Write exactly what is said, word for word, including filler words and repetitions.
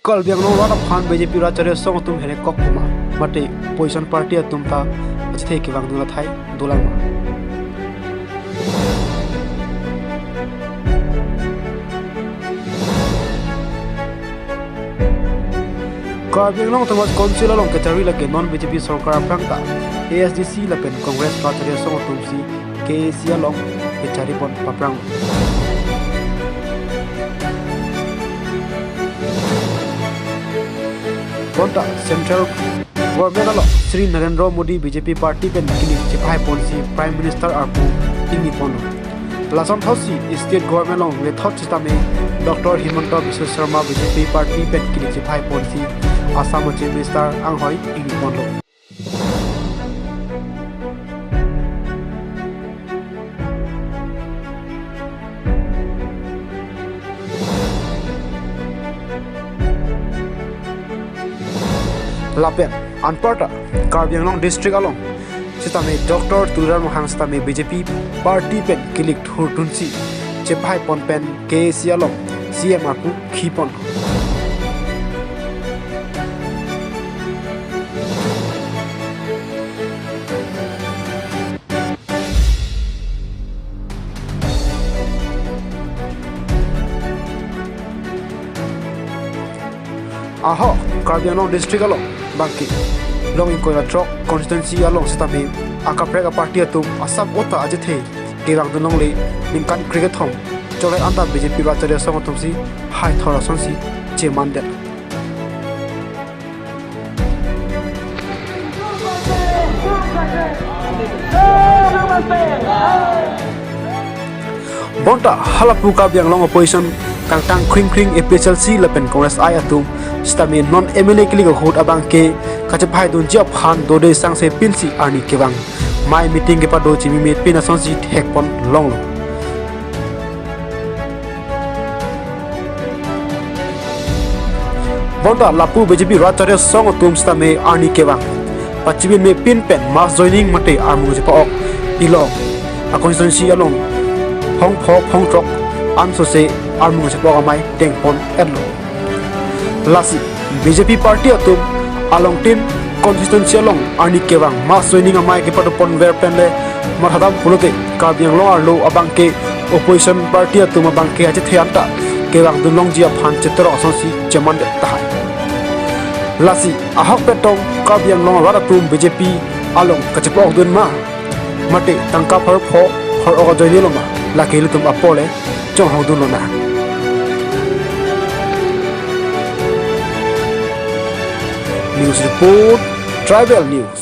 Karbi Anglong rat aphan B J P Rat Charli Asong atum herekok ma, mate opposition party atum ta achethe kevangdun athai dolang ma? Karbi Anglong Autonomous Council along kachari lake non B J P sorkar aphrang ta A S D C lapen Congress Rat Charli Asong atumsi K A A C along kachari pon paprang. Bonta Central Government along Shri Narendra Modi B J P party pen kilik chephai ponsi Prime Minister arpu ingni ponlo. Lason thotsi State Government along le thot sitame Doctor Himanta Biswa Sarma B J P party pen kilik chephai ponsi Assam Chief Minister anghoi ingni ponlo. Lapen anparta Karbi Anglong district along sitame Doctor Tuliram Ronghang sitame B J P party pen kilik thurdunsi chephai pon pen K A A C along C M arpu khi pon. Ahok Karbi Anglong district along bangke long ingkoi ra throk constituency along sitame akaprek aparty atum asap ota achethe kevangdun longle ningkan kre-kethom chole anta B J P Rat Charli Asong atumsi hai thor asonsi chemandet. Bonta halapu Karbi Anglong opposition kangtang khring khring A P H L C lapen Congress I atum sitame non M L A kilik ahut abangke kachephaidunji aphan dode sangse pinsi arni kevang mai meeting kepado chimime pin asonsi thek pon longlo. Bonta lapu B J P Rat Charli Asong atum sitame arni kevang pachimin me pin pen mass joining mate armu chepa-ok ilong a constituency along hong pho hong throk ansose armu chepa-ok amei deng pon etlo. Lasi B J P party atum along tin constituency along arni kevang mass joining amei kepado pon ver pen le mathadam pulote Karbi Anglong arlo abangke opposition party atum abangke achethe anta kevangdun longji aphan cheterok asonsi chemandet tahai. Lasi ahok petong Karbi Anglong rat atum B J P along kachepa-okdun ma, mate tangka pharo pho pharo-ok ajoinelo ma, lake ilitum apor le chonghongdun lonang. News report, Tribal News.